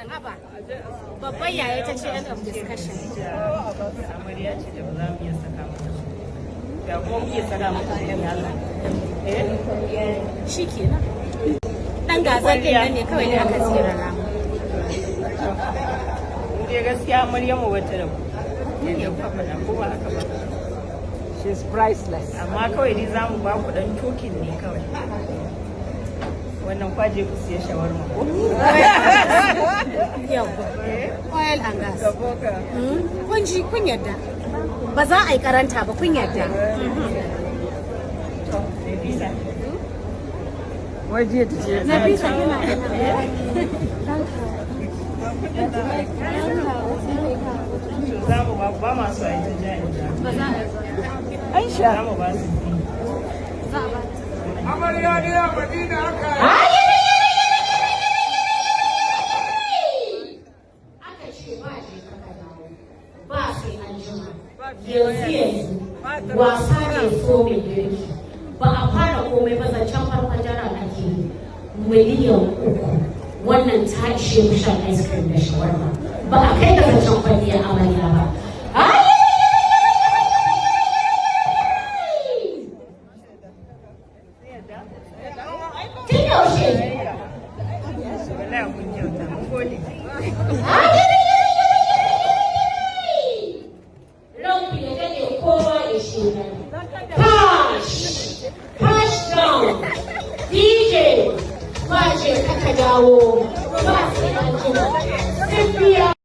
Wannan haba. Babban yaya ta ce end of discussion. Amarya ce da ba za mu iya saka mata su. Da kuma muke saka mata su ne Allah. Eh? Shi kenan. Dan gazan din nan ne kawai da aka tsirara. Mu dai gaskiya amaryar mu bata da yadda kuka faɗa, ko ba haka ba? She's priceless. Amma kawai dai za mu ba ku ɗan token ne kawai. Wannan kwaje ku siya shawarma ko? Yawwa. Oil and gas. Kun ji, kun yadda. Ba za a yi karanta ba, kun yadda. To, Nafisa. Wai jiya ta ce Nafisa, kina ina? To, za mu ba ba masu a yi ta ja in ja. Ba za a yi. Aisha. Za mu ba su biyu. Za a ba. Amarya ne a Madina aka. Aka ce ba je ka dawo. Ba sai an jima. Yanzu yanzu wasa ne so mai girki. Ba a fara komai ba, zancen farkon daren ake yi. 3 miliyan wannan ta ishe mu shan ice cream da shawarma. Ba a kai da zancen kwalliya amarya ba. Ai! Tun yaushe? Wallahi kun kyauta. Mun gode. Ranku ya daɗe, kowa ya shaida. Cash! Cash down! DJ! Ba ce kaka dawo, ba sai an jima. Sun biya.